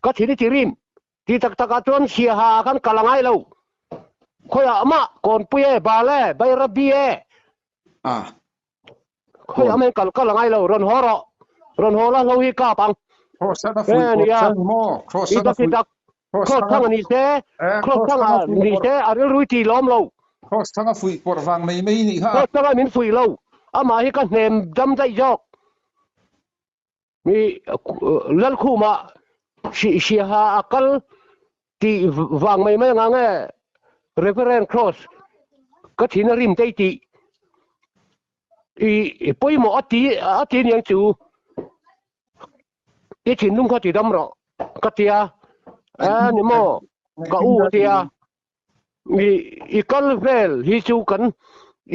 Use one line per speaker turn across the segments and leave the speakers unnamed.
Ka thin i ti rim. Ti tak takah chuan Siaha ah khan kal a ngai lo. Khawiah mah Kawnpui e, Bal e, Bairabi e. Khawiah mah in kal kal a ngai lo. Rawn haw rawh. Rawn haw la hlo hi kap ang.
Cross a fuih pawh che ni maw? Cross a fuih.
Cross thang a ni se, cross thang a ni se a rilru i ti lawm lo.
Cross thang a fuih pawrh vang mai mai nih kha.
Cross thang a min fuih lo. Amah hi ka hnem dam daih zawk. Mi Lalkhuma Siaha a kal tih vang mai mai anga nge Reverend Cross ka thin a rim tei tih i pawimawh a ti a ti aniang chu i thinlung kha ti dam rawh ka tia a ni maw ka u a tia i i kal vel hi chu kan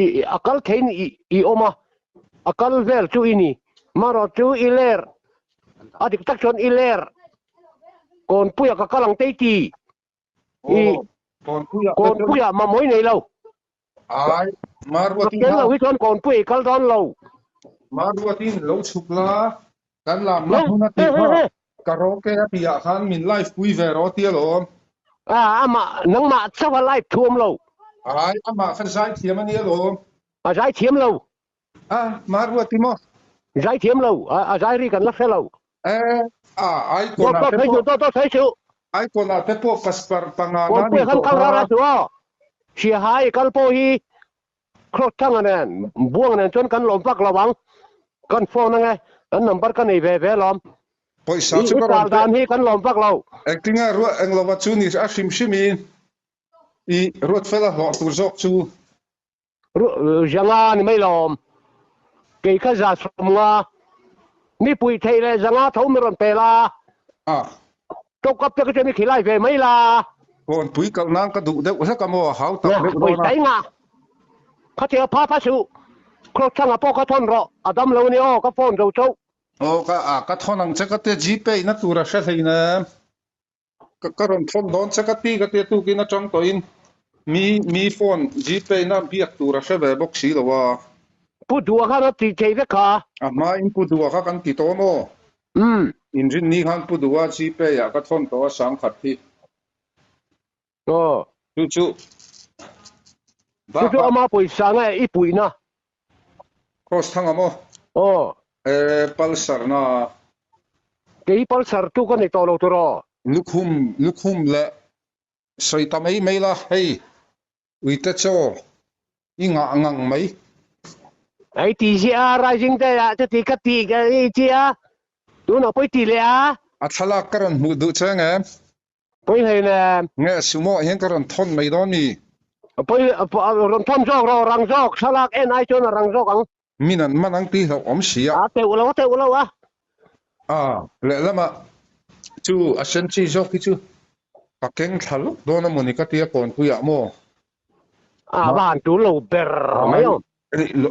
i a kal theiin i i awm a a kal vel chu i ni marawh chu i ler a dik tak chuan i ler kawnpuia ka kal ang tei ti i kawnpuia mamawh i nei lo
Ai, Maruatin
tel lo hi chuan kawnpui i kal dawn lo.
Maruatin lo chhuk la, kan lamna hmun a tih kha karaoke a tih ah khan min live pui ve rawh tia lawm.
A, amah, nangmah chauh a live thu awm lo.
Ai, amah kha zaithiam a nia lawm.
A zaithiam lo.
A, Maruati maw?
Zaithiam lo, a zai ri kan la hre lo.
E, a, icon ah te pawh.
Dawt dawt thei suh.
Icon ah te pawh pastor panga na
ni tawh kha. Kal ra chu aw. Siahai kal pawh hi Cross thanga nen Buang nen chuan kan lawm vak lo ang. Kan phone ange an number ka nei ve ve lawm.
Pawisa chu ka rawn
pe. I dan hi kan lawm vak lo.
Engtinge ruat englova chu ni a hrim hrim in i ruat fel a hlawh tur zawk chu.
Zanga ni mai lawm. Kei kha za 50 mipui theih leh 500 tho mi rawn pe la. Top up te ka chuan i khilai ve mai la.
Kawnpui kal nan ka duh deuh hlek a maw hau tak deuh dawn a.
Pawisa inga khatia pha pha suh. Cross thanga pawh kha thawn rawh a dam lo a ni aw ka phone zo chauh.
Aw ka a ka thawn ang che ka tia gpay na tur a hre hlein em. Ka ka rawn thawn dawn che ka ti ka tia tukin atang tawhin mi mi phone gpay na biak tur a hre ve bawk si lo a.
Pu Dua khan a ti thei vek kha.
A hma in Pu Dua kha kan ti tawh maw?
Umm.
Inrinni khan Pu Dua gpay ah ka thawn tawh a sangkhat hi.
Aw.
Chu chu
Chu chu ama pawisa nge i puihna?
Cross thang a maw?
Aw.
E Pulsar na.
Kei Pulsar chu ka nei tawh lo tur aw.
Lukhum lukhum leh sawi ta mai mai la hei uite chaw i ngah ngang mai.
Hei ti ziah a Rising Day ah chuti ka ti ka i tia tunah pawh i ti leh a.
A thlalak ka rawn hmuh duh che nge.
Pawi hlei nen.
Nge sumo ah hian ka rawn thawn mai dawn mi?
Pawi rawn thawn zawk rawh, rang zawk, thlalak en ai chuan a rang zawk ang.
Min an man ang tih hlauh awm si a.
A teuh lo, a teuh lo a.
A, lehlamah chu a sen chi zawk hi chu ka keng thla lawk dawn a mawni ka tia kawnpuiah maw?
A va han tul lo ber mai awm.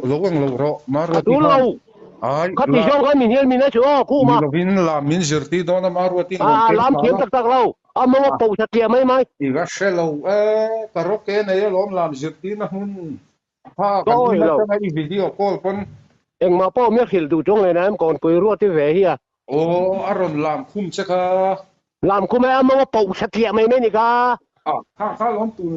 Lo ang lo rawh,
Maruati khan. A tul lo.
Ai,
Kha ti zawng khan min hial min a chu aw, Kuma.
Ni lovin lam min zirtir dawn a, Maruati nuam
A lam thiam tak tak lo, a mawng a poh that tliah mai mai.
I va hre lo e, ka rawk e nei alawm lam zirtirna hmun kha kan in atanga i video call pawn.
Engmah pawh mi a hrilh duh chuang nen a em kawnpui Ruati ve hi a.
Aw, a rawn lam khum che kha.
Lam khum e, a mawng a poh that tliah mai mai ni kha.
A, kha kha lawm tun.